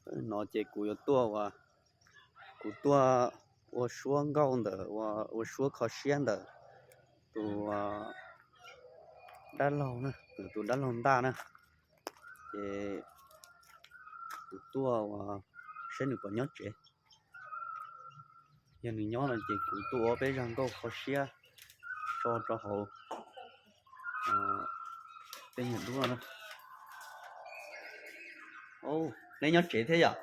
No ces kuv yuav tuaj ua, kuv tuaj ua suab nkauj ntawm, ua suab kho siab ntawm tus dab laug na, tus dab laug ntaj na. Ces kuv tuaj ua saib nws puas nyob tsev. Yog nws nyob no ces kuv tuaj ua peb zaj nkauj kho siab tso rau hauv tej nyuag duab na. Neb nyob tsev thiab yom?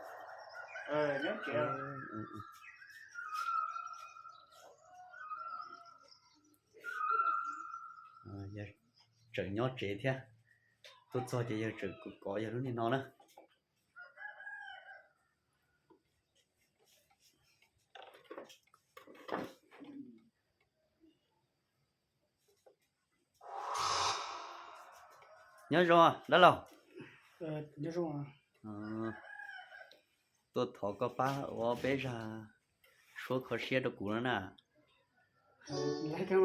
Tseem nyob tsev thiab. Tuaj txog ces yawg tseem kov yawg lub niag no na. Nyob zoo dab laug. Tuaj thov koj pab ua peb zaj suab kho siab rau kuv no na. Ntaus tau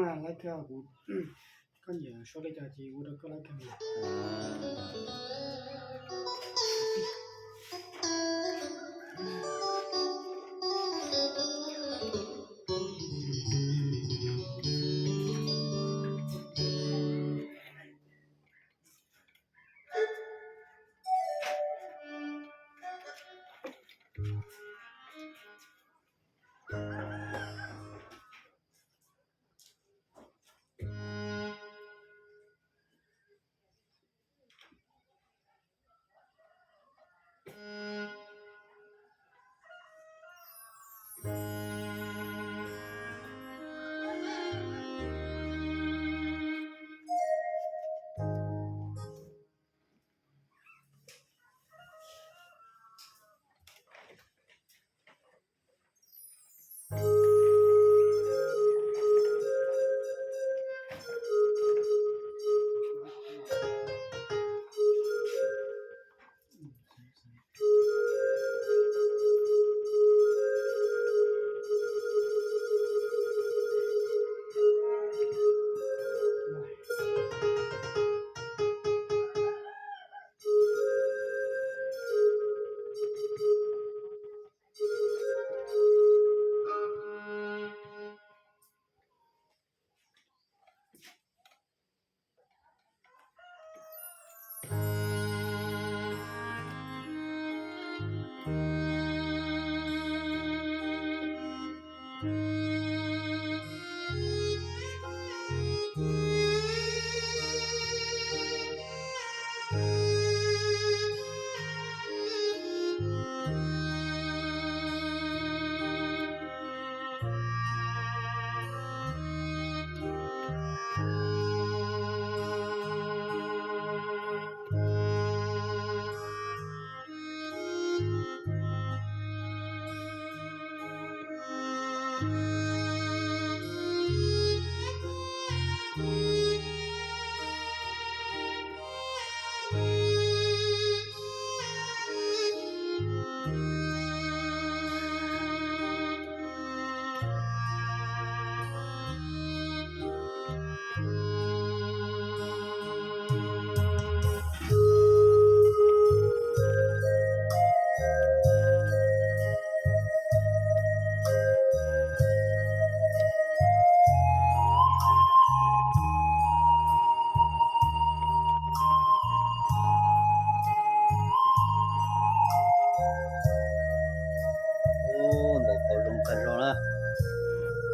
zoo tag zog na.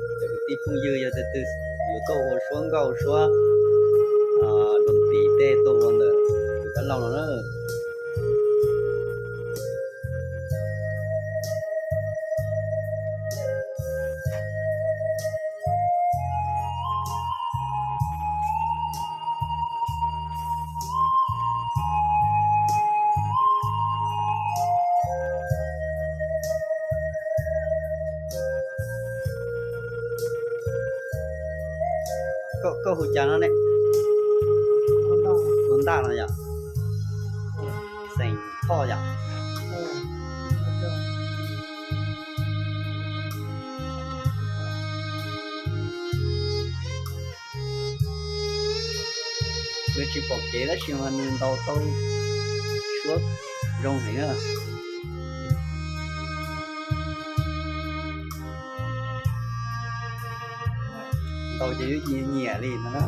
Cov kwv tij phooj ywg yog tus twg yuav tuaj ua suab nkauj suab doos tis tej tuaj ua ntawm tus dab laug no na. Koj hu cas no ne? Hu Ntaj no yom? Xeem Thoj yom? Nws tsis pom kev tab sis mas nws ntaus tau suab zoo heev na. Tau ces yuav nyiam nyiam li no na.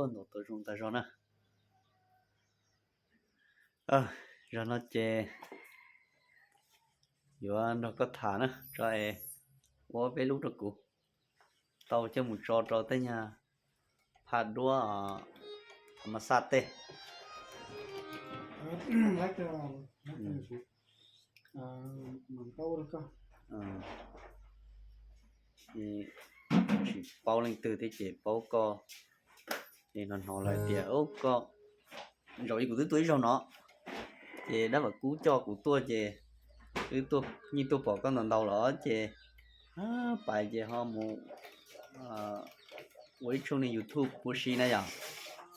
Ntaus tau zoo tag zog na. Zog no ces yuav nrog koj tham na, tso es ua peb lub rau kuv tau coj mus tso rau tej nyuag phaj duab thaum mas xaj tej. Tsis paub leej twg thiab ces paub koj, es hnov hnov lawm tias koj, zaum ib kuv twb tuaj ib zaug no, ces dab Vam Kub coj kuv tuaj ces wb tuaj, yeej tuaj pom koj ntau ntau los ces pais ces ho mus ua ib tshooj niag YouTube huv si na yom,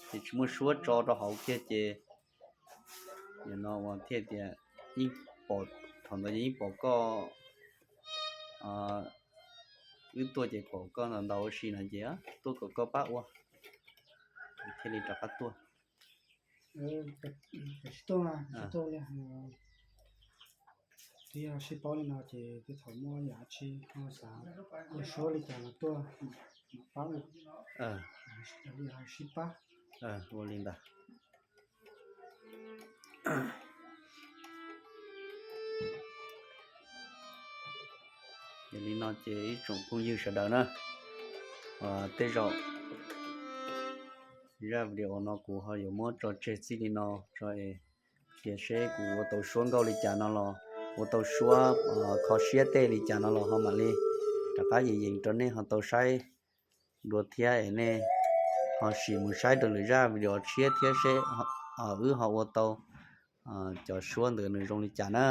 ces tsis muaj suab tso rau hauv kiag ces nim no ua thiaj tias yeej pom, thaum ntawd ces yeej pom koj, wb tuaj ces pom koj ntau ntau huv si no ces tuaj kom koj pab ua, thiaj li rov qab tuaj. Twb yog sib paub li no ces tej thaum muaj yam tsi ho xav ua suab li cas los tuaj mam pab ua, sib pab. Ua li ntawd. Yog li no ces ib tsoom phooj ywg sawv daws na, tej zaum zaj video no kuv ho yuav muab tso tseg txij li no tso es, cia seb kuv ua tau suab nkauj li cas no los, ua tau suab kho siab tej li cas no los ho mam li rov qab yees yees rau nej ho tau saib dua thiab es nej ho sim mus saib rau lwm zaj video tshiab thiab seb wb ho ua tau cov suab ntawd nws zoo li cas na.